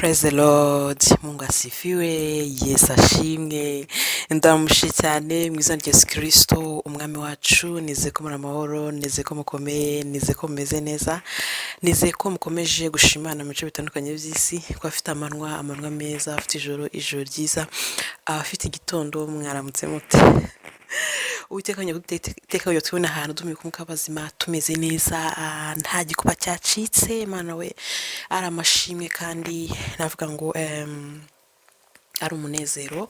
Praise the Lord, Mungu asifiwe, Yesu ashimwe. Ndamushye cyane mu izina rya Yesu Kristo, umwami wacu. Nizeye ko muri amahoro, nizeye ko mukomeye, nizeye ko mumeze neza, nizeye ko mukomeje gushimana mu bice bitandukanye by'isi, ko afite amanywa, amanywa meza, afite ijoro, ijoro ryiza, abafite igitondo mwaramutse mute. Uwiteka iteka tubona ahantu duhumeka umwuka w'abazima, tumeze neza, nta gikuba cyacitse. Imana we ari amashimwe kandi navuga ngo ari umunezero.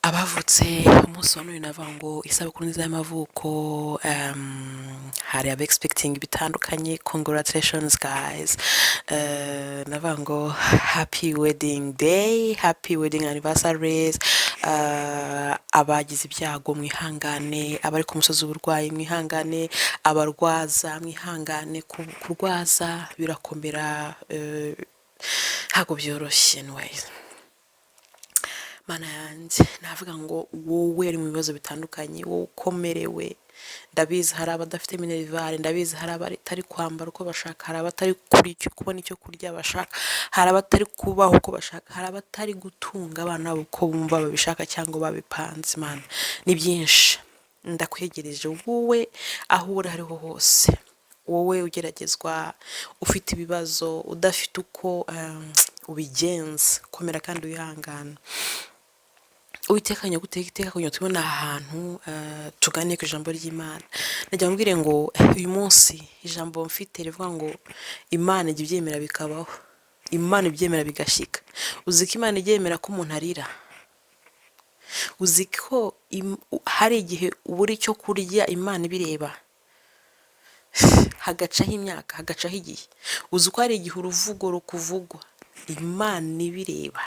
Abavutse umunsi wa none navuga ngo isabukuru nziza y'amavuko, hari aba expecting bitandukanye, congratulations guys. Navuga ngo happy wedding day, happy wedding anniversaries. Abagize ibyago mwihangane, abari ku musozi w'uburwayi mwihangane, abarwaza mwihangane, kurwaza birakomera, ntabwo byoroshye. Anyways, Mana yanjye, navuga ngo wowe uri mu bibazo bitandukanye, wowe ukomerewe, ndabizi hari abadafite minerval, ndabizi hari abatari kwambara uko bashaka, hari abatari kubona icyo kurya bashaka, hari abatari kubaho uko bashaka, hari abatari gutunga abana babo uko bumva babishaka cyangwa babipanze. Imana ni byinshi. Ndakwegereje wowe aho uri ariho hose, wowe ugeragezwa, ufite ibibazo, udafite uko ubigenza, komera kandi wihangane. Uwiteka nyaguteka iteka kugira ngo tubone ahantu tuganiye ku ijambo ry'Imana. Nagira mbwire ngo uyu munsi ijambo mfite rivuga ngo Imana ijya ibyemera bikabaho, Imana ibyemera bigashyika. Uzi ko Imana ibyemera ko umuntu arira? Uzi ko hari igihe ubura icyo kurya Imana ibireba, hagacaho imyaka, hagacaho igihe? Uzi ko hari igihe uruvugo rukuvugwa Imana ibireba?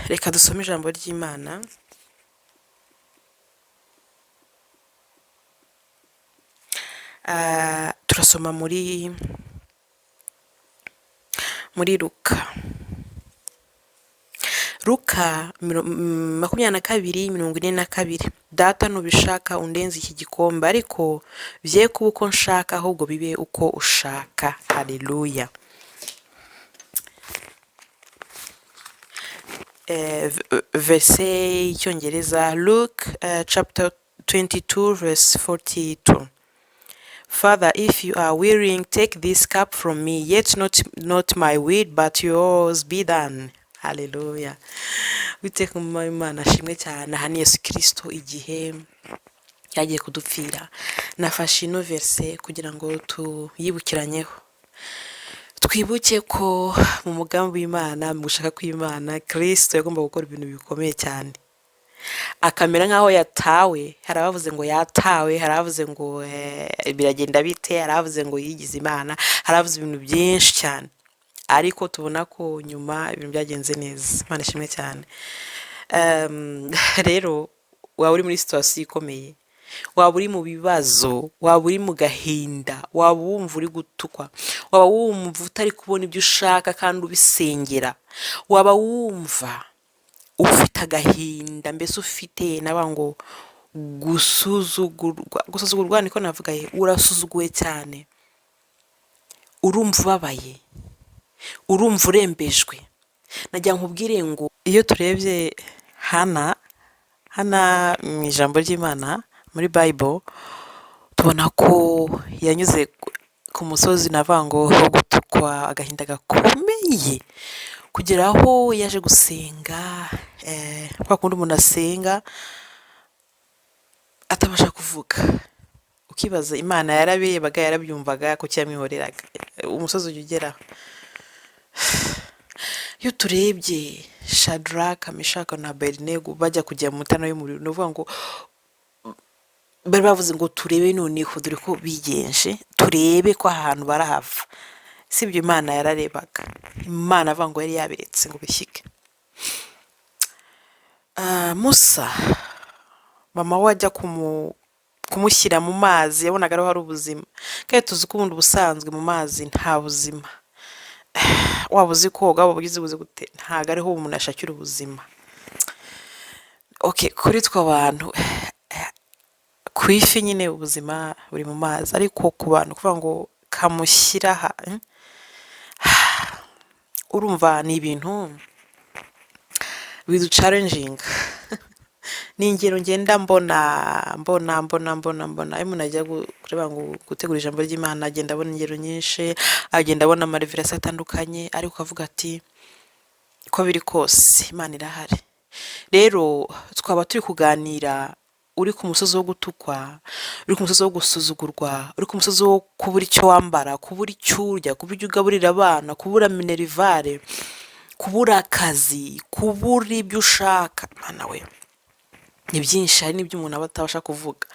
Reka dusome ijambo ry'Imana. Turasoma muri Luka, Luka 22:42. Data, nubishaka undenze iki gikombe, ariko bye kuba uko nshaka, ahubwo bibe uko ushaka. Haleluya. Verse y'icyongereza, Luke chapter 22 verse 42. Father, if you are willing, take this cup from me, yet not my will, but yours be done. Haleluya. Uwiteka Imana ashimwe cyane. Aha ni Yesu Kristo igihe yagiye kudupfira. Nafashe ino verse kugira ngo tuyibukiranyeho, twibuke ko mu mugambi w'Imana, mu gushaka kw'Imana, Kristo yagomba gukora ibintu bikomeye cyane, akamera nk'aho yatawe. Hari abavuze ngo yatawe, hari abavuze ngo biragenda bite, hari abavuze ngo yigize Imana, hari abavuze ibintu byinshi cyane, ariko tubona ko nyuma ibintu byagenze neza. Imana ishimwe cyane. Rero waba uri muri situation ikomeye, waba uri mu bibazo, waba uri mu gahinda, waba wumva uri gutukwa, waba wumva utari kubona ibyo ushaka kandi ubisengera, waba wumva ufite agahinda, mbese ufite naba ngo gusuzugurwa, gusuzugurwa niko navuga, urasuzuguwe cyane, urumva ubabaye, urumva urembejwe. Nagira nkubwire ngo iyo turebye Hana mu ijambo ry'Imana muri Bible, tubona ko yanyuze ku musozi navuga ngo wo gutukwa, agahinda gakomeye, kugera aho yaje gusenga, kwa kundi umuntu asenga atabasha kuvuga, ukibaza Imana yarabirebaga, yarabyumvaga, kuki yamwihoreraga? Umusozi ujya ugeraho. Iyo turebye Shadraka, Meshaka na Abednego bajya kujya mu matana y'umuriro, ni ukuvuga ngo bari bavuze ngo turebe noneho, dore ko bigenje, turebe ko ahantu barahava. Si ibyo, Imana yararebaga, Imana avuga ngo yari yabiretse ngo bishyike. Musa, mama we ajya kumushyira mu mazi, yabonaga ariho hari ubuzima, kandi tuzi ko ubundi ubusanzwe mu mazi nta buzima. Waba uzi koga, waba ugize ubuzi gute, ntabwo ariho umuntu ashakira ubuzima. Okay, kuri twe abantu, ku ifi nyine ubuzima buri mu mazi, ariko ku bantu kuvuga ngo Kamushyira aha, Urumva ni ibintu biduchallenginga. Ni ingero ngenda mbona, mbona, mbona, mbona, mbona. Iyo umuntu ajya kureba ngo gutegura ijambo ry'Imana, agenda abona ingero nyinshi, agenda abona amarévélation atandukanye, ariko ukavuga ati uko biri kose Imana irahari. Rero twaba turi kuganira, uri ku musozi wo gutukwa, uri ku musozi wo gusuzugurwa, uri ku musozi wo kubura icyo wambara, kubura icyo urya, kubura ibyo ugaburira abana, kubura minerval, kubura akazi, kubura ibyo ushaka. Mana we, ni byinshi, hari n'ibyo umuntu aba atabasha kuvuga.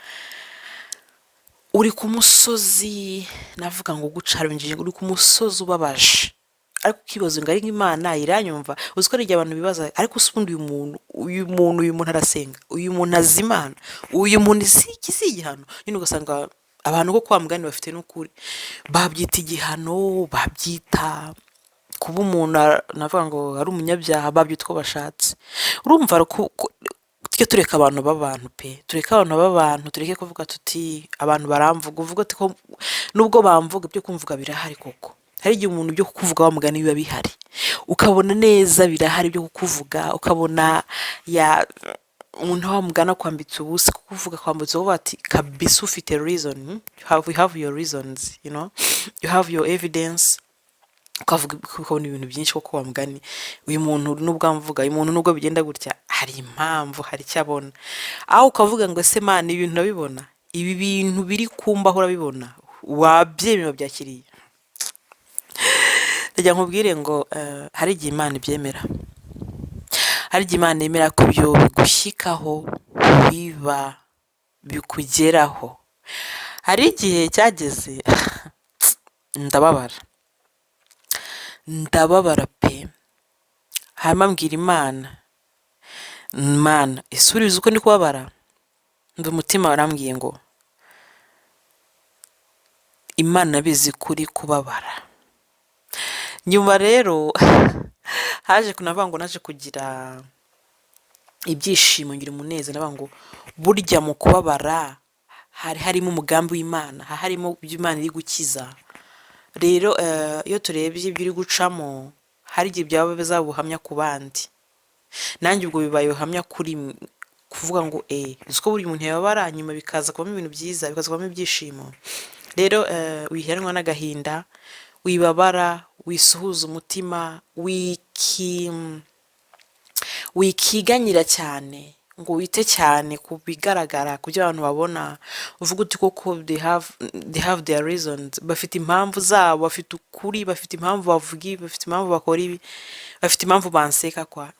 Uri ku musozi, navuga ngo guchallenginga, uri ku musozi ubabaje, ariko ukibaza ngo ariko Imana iranyumva? Uzi ko hari igihe abantu bibaza, ariko se ubundi uyu muntu arasenga, uyu muntu azi Imana, uyu muntu si iki, si igihano nyine? Ugasanga abantu ko kwa mugani bafite n'ukuri, babyita igihano, babyita kuba umuntu navuga ngo ari umunyabyaha, babyita uko bashatse. Urumva tujye tureka abantu b'abantu pe, tureke abantu b'abantu, tureke kuvuga tuti abantu baramvuga. Uvuga uti ko nubwo bamvuga, ibyo kumvuga birahari koko. Hari igihe umuntu ibyo kukuvuga wa mugani biba bihari, ukabona neza birahari ibyo kukuvuga, ukabona ya umuntu wa mugani akwambitse ubusa, kukuvuga kwambitse ubusa, ati kabisa ufite reason, we have your reasons, you have your evidence. Ukavuga, ukabona ibintu byinshi koko, wa mugani uyu muntu nubwo amvuga, uyu muntu nubwo bigenda gutya, hari impamvu, hari icyo abona. Aho ukavuga ngo ese Mana, ibintu urabibona, ibi bintu biri kumbaho urabibona, wabyemeye, wabyakiriye? Ndagira nkubwire ngo hari igihe Imana ibyemera, hari igihe Imana yemera ko ibyo bigushyikaho, biba bikugeraho. Hari igihe cyageze ndababara, ndababara pe. Hanyuma mbwira Imana: "Mana, ese urizi uko ndi kubabara?" Mva umutima warambwiye ngo Imana abizi kuri kubabara. Nyuma rero haje kunavuga ngo naje kugira ibyishimo, ngira umunezero. Ndavuga ngo burya mu kubabara hari harimo umugambi w'Imana, hari harimo ibyo Imana iri gukiza. Rero iyo turebye ibyo uri gucamo, hari igihe byaba bizaba ubuhamya ku bandi. Nanjye ubwo bibaye ubuhamya kuri kuvuga ngo uzi ko buri muntu yababara, nyuma bikaza kubamo ibintu byiza, bikaza kubamo ibyishimo. Rero wiheranwa n'agahinda, wibabara, wisuhuza umutima, wikiganyira cyane ngo wite cyane ku bigaragara, ku byo abantu babona. Uvuga uti koko they have their reasons, bafite impamvu zabo, bafite ukuri, bafite impamvu bavuga ibi, bafite impamvu bakora ibi, bafite impamvu banseka kwa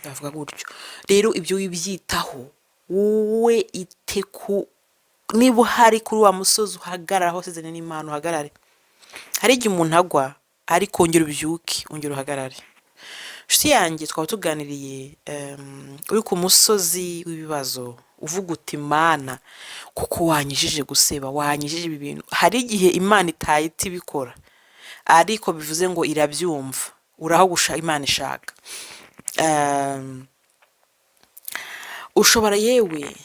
bavuga gutyo. Rero ibyo wibyitaho, wowe ite ku niba uhari kuri wa musozi, uhagarara aho wasezeranye n'Imana, uhagarare. Hari igihe umuntu agwa, ariko ongera ubyuke, ongera uhagarare. Inshuti yanjye, twaba tuganiriye, uri ku musozi w'ibibazo, uvuga uti Mana, kuko wanyijije guseba, wanyijije ibi bintu. Hari igihe Imana itahita ibikora, ariko bivuze ngo irabyumva, uraho gusha Imana ishaka. Ushobora yewe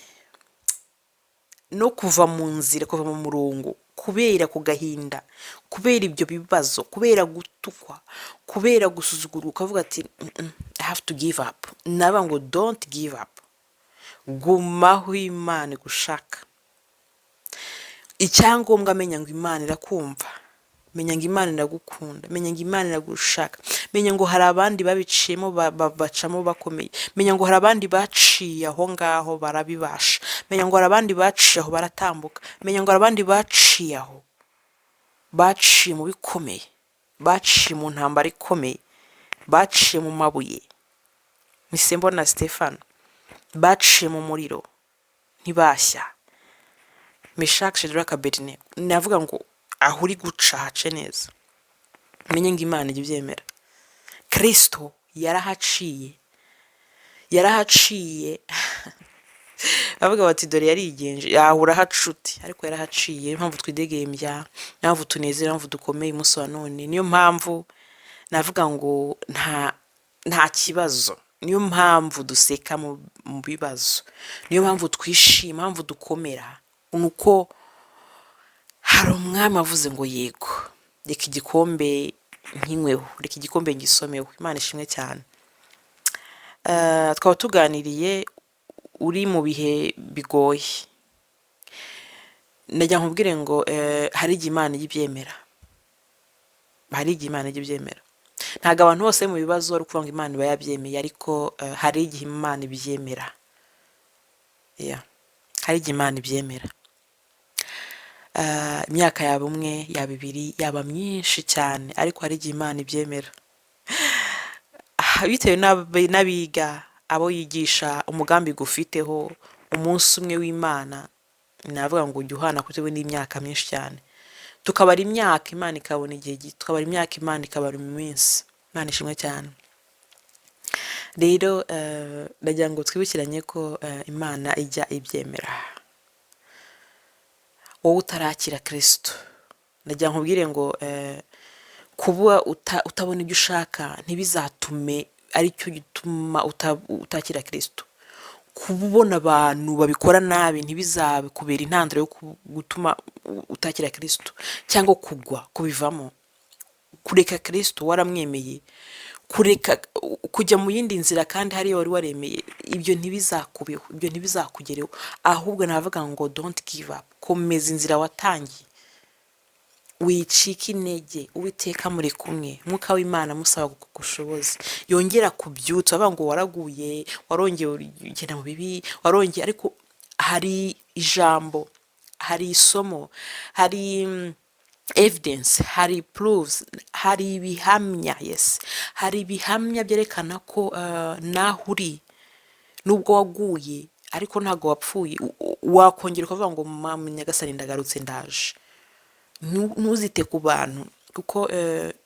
no kuva mu nzira, kuva mu murongo, kubera ku gahinda, kubera ibyo bibazo, kubera gutukwa, kubera gusuzugurwa, ukavuga ati "I have to give up." Naba ngo don't give up, gumaho Imana igushaka. Icyangombwa, menya ngo Imana irakumva, menya ngo Imana iragukunda, menya ngo Imana iragushaka, menya ngo hari abandi babiciyemo, bacamo bakomeye, menya ngo hari abandi baciye aho ngaho barabibasha, menya ngo hari abandi baciye aho baratambuka, menya ngo hari abandi baciye aho, baciye mu bikomeye, baciye mu ntambara ikomeye, baciye mu mabuye. Mise mbona Stefano, baciye mu muriro ntibashya. Meshaki, Shadraka, Abednego. Navuga ngo aho uri guca hace neza, menye ngo Imana ijya ibyemera. Kirisito yarahaciye, yarahaciye. Bavuga bati dore yarigenje, yahura ahacuti, ariko yarahaciye. Niyo mpamvu twidegembya, niyo mpamvu tunezera, niyo mpamvu dukomeye umunsi wa none. Niyo mpamvu navuga ngo nta kibazo, niyo mpamvu duseka mu bibazo, niyo mpamvu twishima, mpamvu dukomera, ni uko hari umwami wavuze ngo yego. Reka igikombe nkinyweho, reka igikombe ngisomeho. Imana ishimwe cyane. Twaba tuganiriye uri mu bihe bigoye. Najya nkubwire ngo hari igihe Imana ijya ibyemera, hari igihe Imana ijya ibyemera. Ntabwo abantu bose mu bibazo ari ukuvuga ngo Imana iba yabyemeye, ariko hari igihe Imana ibyemera. Yeah. Hari igihe Imana ibyemera. Imyaka yaba umwe, yaba ibiri, yaba myinshi cyane, ariko hari igihe Imana ibyemera. Bitewe n'abiga, abo yigisha, umugambi gufiteho, umunsi umwe w'Imana, navuga ngo ujya uhana kuri n'imyaka myinshi cyane. Tukabara imyaka, Imana ikabona igihe gito, tukabara imyaka, Imana ikabara iminsi. Imana ishimwe cyane. Rero ndagira ngo twibukiranye ko Imana ijya ibyemera. Wowe utarakira Kristo, ndagira nkubwire ngo kuba utabona ibyo ushaka ntibizatume aricyo gituma utakira Kristo. Kuba ubona abantu babikora nabi ntibizakubera intandaro yo gutuma utakira Kristo, cyangwa kugwa kubivamo, kureka Kristo waramwemeye, kureka kujya mu yindi nzira kandi hariyo wari waremeye, ibyo ntibizakubeho, ibyo ntibizakugereho. Ahubwo navuga ngo don't give up, komeza inzira watangiye, wicika intege. Uwiteka muri kumwe, Mwuka w'Imana musaba gushoboza yongera kubyutsa. Bavuga ngo waraguye, warongeye ugenda mu bibi, warongeye, ariko hari ijambo, hari isomo, hari evidence, hari proofs, hari ibihamya. Yes, hari ibihamya byerekana ko naho uri, nubwo waguye ariko ntabwo wapfuye. Wakongera ukavuga ngo mama Nyagasani, ndagarutse, ndaje. Ntuzite ku bantu, kuko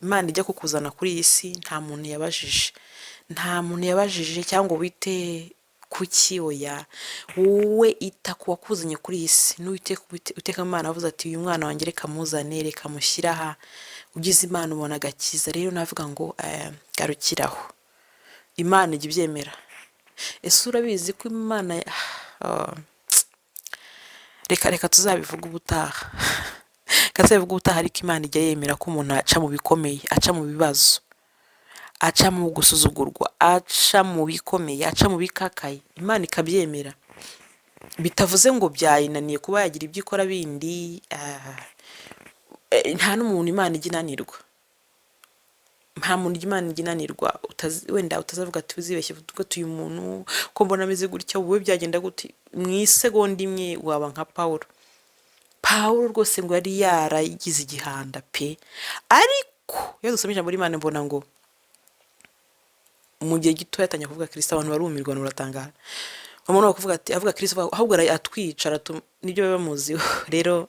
Imana ijya kukuzana kuri iyi si nta muntu yabajije, nta muntu yabajije cyangwa wite kuki. Oya, wowe ita ku wakuzanye kuri iyi si. N'uwiteka, Uwiteka Imana avuze ati: "Uyu mwana wanjye reka muzane, reka mushyire aha." Ugize Imana ubona agakiza. Rero navuga ngo garukiraho, Imana ijya ibyemera. Ese urabizi ko Imana, oh, reka tuzabivuga ubutaha, reka tuzabivuga ubutaha. Ariko Imana ijya yemera ko umuntu aca mu bikomeye, aca mu bibazo, aca mu gusuzugurwa, aca mu bikomeye, aca mu bikakaye, Imana ikabyemera. Bitavuze ngo byayinaniye kuba yagira ibyo ikora bindi. Nta n'umuntu Imana ijya inanirwa, nta muntu Imana ijya inanirwa. Wenda utazavuga ati uzibeshye uvuge ati uyu muntu ko mbona ameze gutya, wowe byagenda gute? Mu isegonda imwe waba nka Pawulo. Pawulo rwose ngo yari yaragize igihanda pe, ariko iyo dusoma ijambo ry'Imana mbona ngo mu gihe gito yatangiye kuvuga Kirisito, abantu barumirwa, abantu baratangara. Umuntu kuvuga ati avuga Kirisito, ahubwo atwica, nibyo baba bamuziho. Rero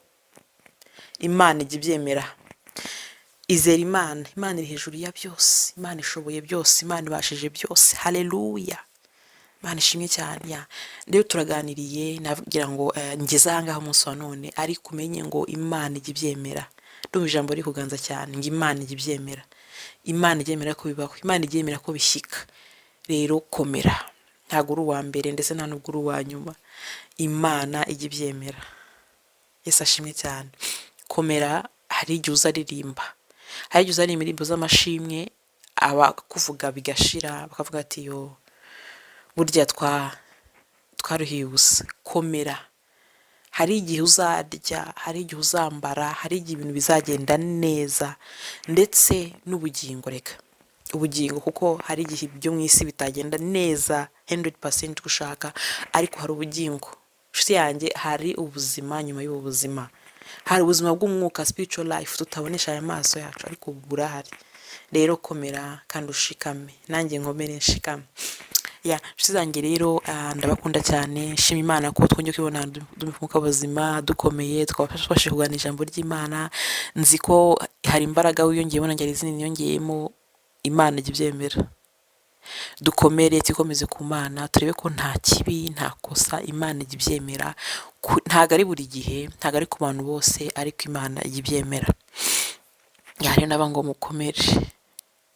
Imana ijya ibyemera. Izera Imana. Imana iri hejuru ya byose, Imana ishoboye byose, Imana ibashije byose. Haleluya, Imana ishimwe cyane. Ya, rero turaganiriye, nagira ngo ngeze aha ngaha umunsi wa none, ariko umenye ngo Imana ijya ibyemera. Ndumva ijambo riri kuganza cyane ngo Imana ijya ibyemera. Imana ijya yemera ko bibaho, Imana ijya yemera ko bishyika. Rero komera, ntabwo uri uwa mbere ndetse nta nubwo uri uwa nyuma. Imana ijya ibyemera. Yesu ashimwe cyane. Komera. Hari igihe uzaririmba, hari igihe uzaririmba indirimbo z'amashimwe, abakuvuga bigashira, bakavuga ati yo burya twaruhiye ubusa. Komera. Hari igihe uzarya, hari igihe uzambara, hari igihe ibintu bizagenda neza, ndetse n'ubugingo. Reka ubugingo, kuko hari igihe ibyo mu isi bitagenda neza 100% uko ushaka, ariko hari ubugingo, inshuti yanjye. Hari ubuzima nyuma y'ubu buzima, hari ubuzima bw'umwuka, spiritual life, tutabonesha aya maso yacu, ariko burahari. Rero komera kandi ushikame, nanjye nkomere nshikame. Ya, inshuti zanjye rero, ndabakunda cyane. Nshima Imana ko twongeye kwibona umwuka buzima, dukomeye, tukaba tubashije kuganira ijambo ry'Imana. Nzi ko hari imbaraga wiyongeyemo, nanjye hari izindi niyongeyemo. Imana ijya ibyemera. Dukomere, twikomeze ku Mana, turebe ko nta kibi, nta kosa. Imana ijya ibyemera. Ntabwo ari buri gihe, ntabwo ari ku bantu bose, ariko Imana ijya ibyemera. Ya, rero naba ngo mukomere,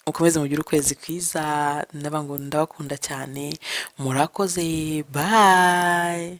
mukomeze mugire ukwezi kwiza. Ndaba ngo ndabakunda cyane. Murakoze, bye.